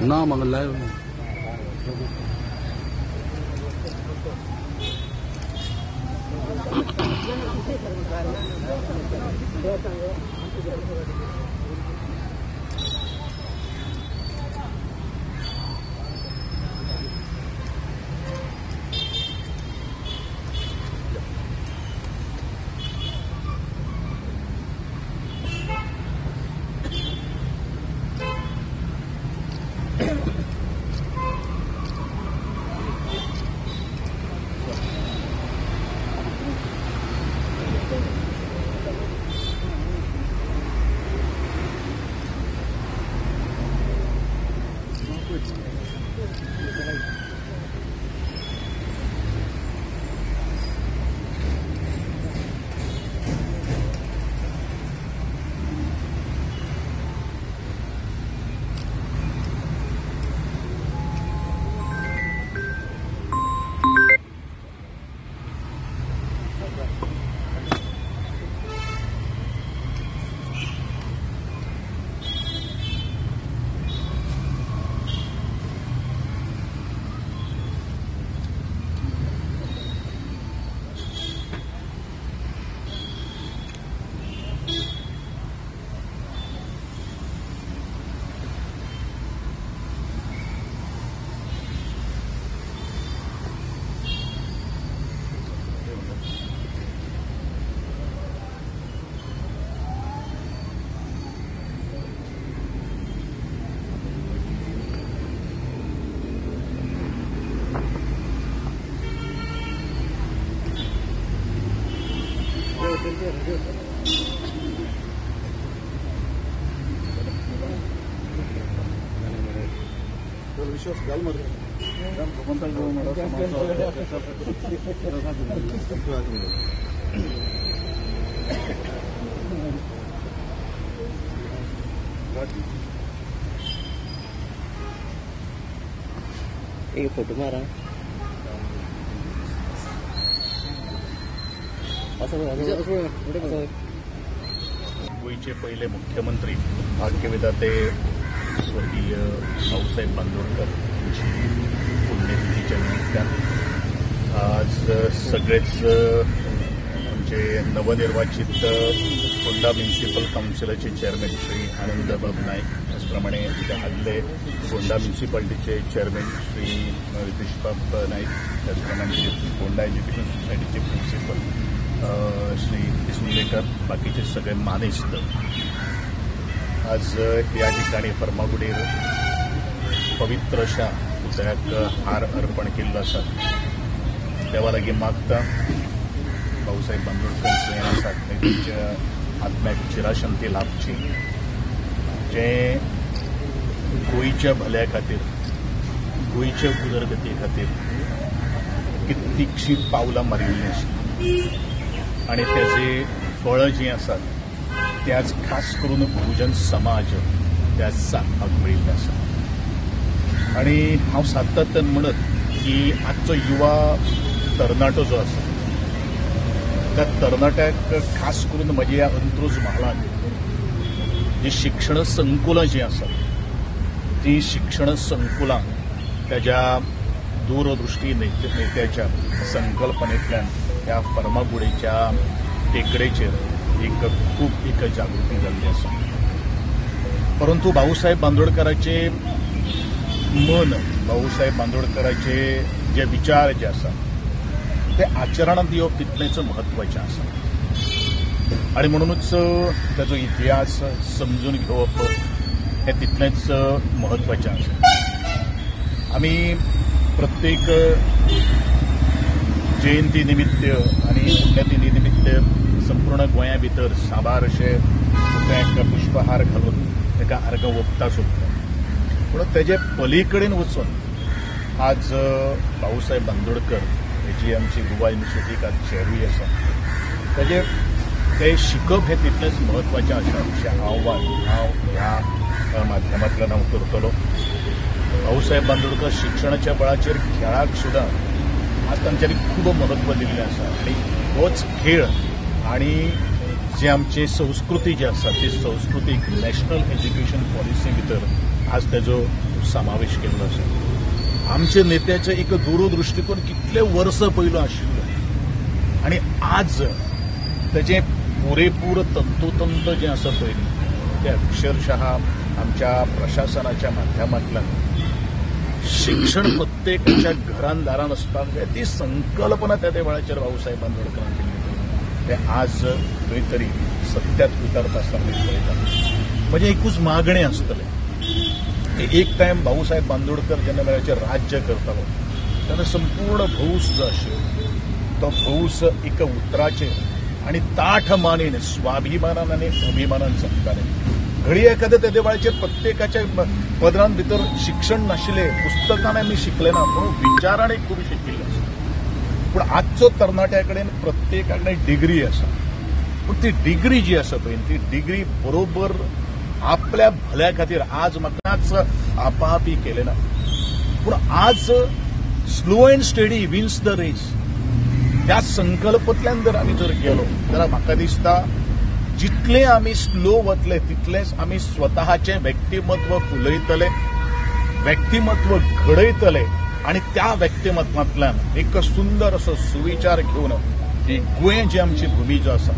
ना म्हाका लायव एक फोटो मारा गोंयचे पहिले मुख्यमंत्री भाग्यविधाते स्वर्गीय भाऊसाहेब बांदोडकर यांची पुण्यतिथीच्या निमित्तान आज सगळेच आमचे नवनिर्वाचित फोंडा म्युनिसिपल काउन्सिलाचे चेअरमॅन श्री आनंदबाब नाईक, त्याचप्रमाणे आदले फोंडा म्युनिसिपालिटीचे चेअरमॅन श्री रितेशबाब नाईक, त्याचप्रमाणे फोंडा एज्युकेशन सोसायटीचे प्रिन्सिपल श्री सुंदेकर, बाकीचे सगळे मानेस्त आज या ठिकाणी फर्मागुडीर पवित्र अशा पुतळ्याक हार अर्पण केल्लो आसा. देवा लागीं मागता भाऊसाहेब बांदोडकर जे आसात तेंच्या आत्म्याक चिराशांती लाभची, जे गोंयच्या भल्या खातीर, गोंयच्या उदरगती खातीर कितलींशीं पावलां मारिल्लीं आशिल्लीं आनी तेजी फळां जीं आसात ते आज खास करून बहुजन समाज त्या साधपाक मेळिल्लो आसा. आनी हांव सातत्यान म्हणत की आजचो युवा तरणाटो जो आसा त्या तरणाट्याक खास करून म्हज्या ह्या अंत्रुज म्हालांत जी शिक्षण संकुलां जीं आसात ती शिक्षण संकुलां तेज्या दूरदृश्टी नेत्याच्या संकल्पनेंतल्यान ह्या फर्मागुडीच्या टेकडेचेर एक खूब एक जागृती जाल्ली आसा. परंतु भाऊसाहेब बांदोडकराचे मन, भाऊसाहेब बांदोडकराचे जे विचार जे आसा ते आचरणांत येवप तितलेंच म्हत्वाचें आसा आनी म्हणूनच ताजो इतिहास समजून घेवप हें तितलेंच म्हत्वाचें आसा. आमी प्रत्येक जयंती निमित्त आनी पुण्यतिथी निमित्त संपूर्ण गोंया भितर साबार अशे पुतळ्याक पुष्पहार घालून ताका आर्गां ओंपता सोदता, पूण तेजे पली कडेन वचून आज भाऊसाहेब बांदोडकर जी आमची गोवा युनिवर्सिटीक आज चेरूय आसा तेजे ते शिकप हें तितलेंच म्हत्वाचें आसा अशें आव्हान हांव ह्या माध्यमांतल्यान हांव करतलो. भाऊसाहेब बांदोडकर शिक्षणाच्या बळाचेर खेळाक सुद्दां आज तांच्यांनी खूब म्हत्व दिल्लें आसा आनी होच खेळ आनी जी आमची संस्कृती जी आसा ती संस्कृतीक नॅशनल एज्युकेशन पॉलिसी भितर आज तेजो समावेश केल्लो आसा. आमच्या नेत्याचे एक दूरदृष्टिकोन कितले वर्सां पयलो आशिल्लो आनी आज तेजें पुरेपूर तंतोतंत जें आसा पळय तें अक्षरशः आमच्या प्रशासनाच्या माध्यमांतल्यान शिक्षण प्रत्येकाच्या घरान दारान आसपाक जाय ती संकल्पना त्या त्या वेळाचेर भाऊसाहेब बांदोडकरान केल्ली ते आज खंय तरी सत्यात उतरता आसतना आमी पळयतात. म्हणजे एकूच मागणें आसतलें की एक टायम भाऊसाहेब बांदोडकर जेन्ना वेळाचेर राज्य करतालो तेन्ना संपूर्ण भौस जो आशिल्लो तो भौस एका उतराचेर आनी ताठ मानेन स्वाभिमानान आनी अभिमानान जगताले. घडये एखाद्या त्या वेळाचेर प्रत्येकाच्या पदरान भितर शिक्षण नाशिल्लें, पुस्तकान आमी शिकले ना, पूण विचारांनी खूब शिकिल्ले आसा. पूण आजचो तरणाट्या कडेन प्रत्येका कडेन डिग्री आसा, पूण ती डिग्री जी आसा पळय ती डिग्री बरोबर आपल्या भल्या खातीर आज म्हाकाच आपापी केलें ना. पूण आज slow and steady wins the race ह्या संकल्पांतल्यान जर आमी जर गेलो जाल्यार म्हाका दिसता जितले आमी स्लो वतले तितलेच आमी स्वतःचें व्यक्तिमत्व फुलयतले, व्यक्तिमत्व घडयतले आनी त्या व्यक्तिमत्वांतल्यान एक सुंदर असो सुविचार घेवन ही गोंय जी आमची भूमी जो आसा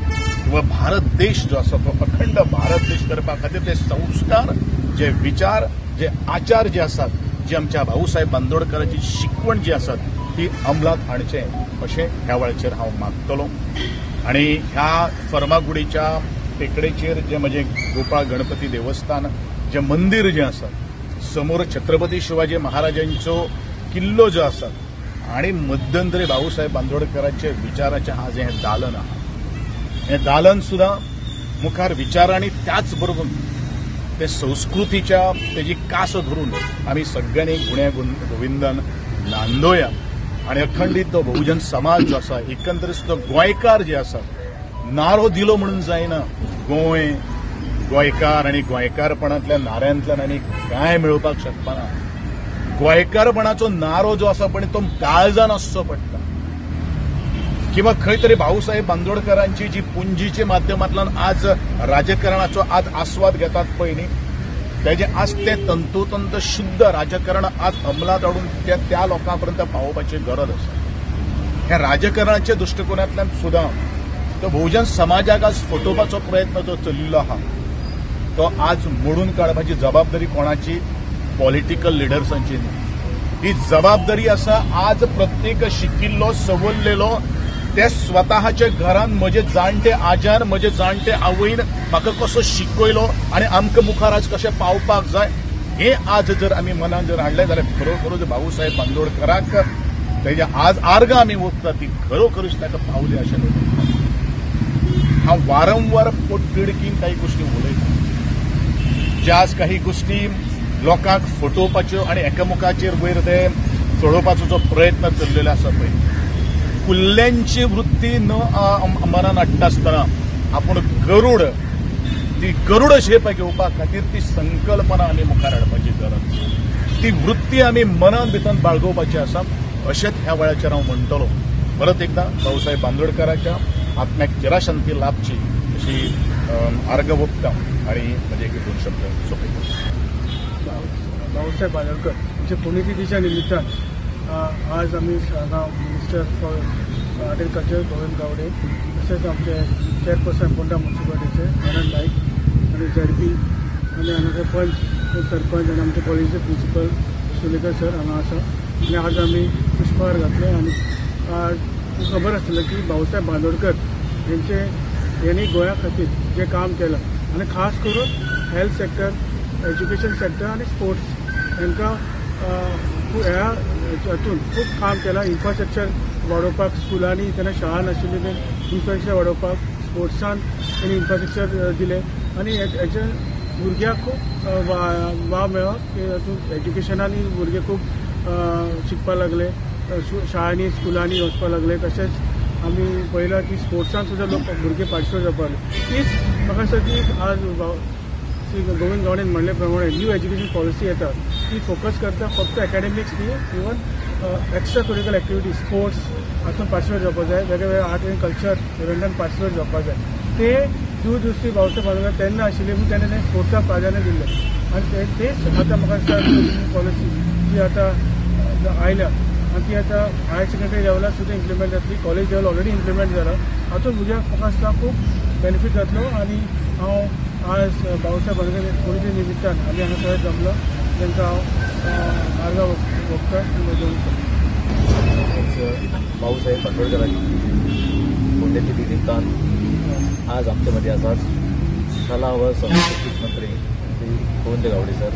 किंवा भारत देश जो आसा तो अखंड भारत देश करपा खातीर ते संस्कार, जे विचार, जे आचार जे आसात, जी आमच्या भाऊसाहेब बांदोडकराची शिकवण जी आसात ती अंमलात हाडचें अशें ह्या वेळाचेर हांव मागतलो. आनी ह्या फर्मागुडीच्या टेकडेचेर जे म्हजें गोपाळ गणपती देवस्थान जें मंदीर जें आसा, समोर छत्रपती शिवाजी महाराजांचो किल्लो जो आसा आनी मध्यंतरी भाऊसाहेब बांदोडकराचे विचाराचें आज हें दालन आसा. हें दालन सुद्दां मुखार विचारांनी त्याच बरोबर ते संस्कृतीच्या तेजी कास धरून आमी सगळ्यांनी गुण्या गोविंदान नांदोया आनी अखंडीत तो बहुजन समाज जो आसा, एकंदरीत तो गोंयकार जे आसा, नारो दिलो म्हणून जायना, गोंय, गोंयकार आनी गोंयकारपणांतल्या नाऱ्यांतल्यान आनी कांय मेळोवपाक शकपाना. गोंयकारपणाचो नारो जो आसा पळय तो काळजान आसचो पडटा किंवा खंय तरी भाऊसाहेब बांदोडकरांची जी पुंजीच्या माध्यमांतल्यान आज राजकारणाचो आज आस्वाद घेतात पळय न्ही, तेजें आज तें तंतोतंत शुद्ध राजकारण आज अंमलात हाडून ते त्या लोकां पर्यंत पावोवपाची गरज आसा. ह्या राजकारणाच्या दृश्टिकोनांतल्यान सुद्दां तो बहुजन समाजाक आज फटोवपाचो प्रयत्न जो चलिल्लो आसा तो आज मोडून काडपाची जबाबदारी कोणाची? पॉलिटिकल लिडर्सांची न्ही. ही जबाबदारी आसा आज प्रत्येक शिकिल्लो सवरलेलो ते स्वतःच्या घरान म्हजे जाणटे आज्यान, म्हजे जाणटे आवयन म्हाका कसो शिकयलो आनी आमकां मुखार आज कशें पावपाक जाय हे आज जर आमी मनान जर हाडलें जाल्यार खरोखरूच भाऊसाहेब बांदोडकराक तेजे आज आर्गां आमी ओंपता ती खरोखरूच ताका पावली अशें न्हय. हांव वारंवार पोटतिडकीन काही गोश्टी उलयतां, ज्या आज काही गोश्टी लोकांक फटोवपाच्यो आनी एकामुखाचेर वयर ते चडोवपाचो जो प्रयत्न चल्लेलो आसा पळय, कुल्ल्यांची वृत्ती न मनान हाडटा आसतना आपूण गरुड, ती गरुड शेप घेवपा खातीर ती संकल्पना आमी मुखार हाडपाची गरज, ती वृत्ती आमी मनान भितर बाळगोवपाची आसा अशेंच ह्या वेळाचेर हांव म्हणटलो. परत एकदां भाऊसाहेब बांदोडकराच्या आत्म्याक चिराशांती लाभची अशी आर्गां ओंपता आनी म्हजे एक दोन शब्द सोंपयता. भाऊसाहेब बांदोडकर यांच्या पुण्यतिथीच्या निमित्तान आज आमी हांगा minister for art and culture Govind Gawade, तशेंच आमचे चेअरपर्सन फोंडा म्युनिसिपालिटीचे आनंद नायक आनी झेडपी आनी हांगाचे पंच सरपंच आनी आमचे कॉलेजीचे प्रिंसिपल सुलेकर सर हांगा आसा. आनी आज आमी पुष्पहार घातले आनी आज खबर आसतलें की भाऊसाहेब बांदोडकर यांनी गोंया खातीर जें काम केलां आनी खास करून हेल्थ सेक्टर, एज्युकेशन सेक्टर आनी स्पोर्ट्स हांकां ह्या हातून खूब काम केलां. इन्फ्रास्ट्रक्चर वाडोवपाक स्कुलांनी तेन्ना शाळा नाशिल्ली ते इन्फ्रास्ट्रक्चर वाडोवपाक, स्पोर्ट्सान तेणी इन्फ्रास्ट्रक्चर दिलें आनी हेजे भुरग्यांक खूब वाव मेळ्ळो की हातूंत एज्युकेशनान भुरगे खूब शिकपाक लागले, शाळांनी स्कुलांनी वचपाक लागले. तशेंच आमी पळयलां की स्पोर्ट्सान सुद्दां लोक भुरगे पार्टिसिपेट जावपाक लागले. तीच म्हाका दिसता की आज श्री गोविंद गावडेन म्हणले प्रमाणे न्यू एज्युकेशन पॉलिसी येता ती फोकस करता फक्त एकाडेमिक्स न्ही, even extra curricular activity, sports हातून पार्टिसिपेट जावपाक जाय, वेगळे वेगळे आर्ट एंड कल्चर इव्हेंटान पार्टिसिपेट जावपाक जाय. ते दूरदृश्टी भाऊसाहेब बांदोडकर तेन्ना आशिल्ली पूण तेन्ना तें स्पोर्ट्साक प्राधान्य दिल्लें आनी तेच आतां म्हाका दिसता पॉलिसी जी आतां आयल्या आनी ती आतां हायर सेकंडरी लेवलार सुद्दां इम्प्लिमेंट जातली. कॉलेज लेवल ऑलरेडी इम्प्लिमेंट जाला. हातूंत भुरग्यांक म्हाका दिसता खूब बेनिफीट जातलो आनी हांव आज भाऊसाहेब बांदोडकर पुण्यतिथी निमित्तान आमी हांगा सगळे जमलो तांकां हांव आर्गां ओंपता. भाऊसाहेब बांदोडकरांची पुण्यतिथी निमतान आज आमचे मध्ये आसात कला व संस्कृतीक मंत्री श्री गोविंद गावडे सर,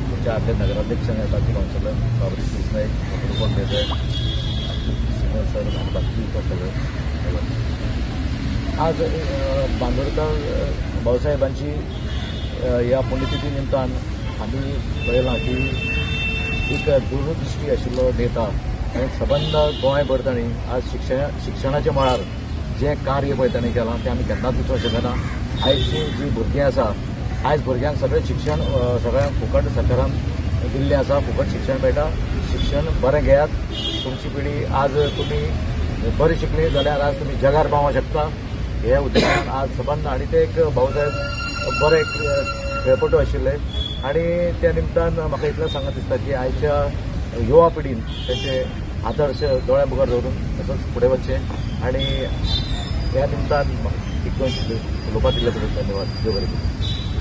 तुमच्या आदले नगराध्यक्ष आणि आताचे काउन्सिलर बाबरी नाईक, रुपम देसाय, सिमल सर आणि बाकी सगळे. आज बांदोडकर भाऊसाहेबांची ह्या पुण्यतिथी निमतान आमी पळयलां की एक दूरदृश्टी आशिल्लो नेता आनी सबंद गोंयभर तांणी आज शिक्षणाच्या मळार जें कार्य पळय तांणी केलां तें आमी केन्नाच विसरूंक शकना. आयची जी भुरगीं आसा, आयज भुरग्यांक सगळें शिक्षण सगळ्यांक फुकट सरकारान दिल्लें आसा, फुकट शिक्षण मेळटा. शिक्षण बरें घेयात, तुमची पिढी आज तुमी बरी शिकली जाल्यार आज तुमी जगार पावोंक शकता हे उद्देशान आज सबंद. आनी ते एक भाऊसाहेब बरे खेळपटू आशिल्ले आनी त्या निमतान म्हाका इतलें सांगत दिसता की आयच्या युवा पिढीन तेंचे आदर्श दोळ्या मुखार दवरून तसोच फुडें वचचें आनी ह्या निमतान एक दोन उलोवपाक दिल्ले बद्दल धन्यवाद. देव बरें करूं.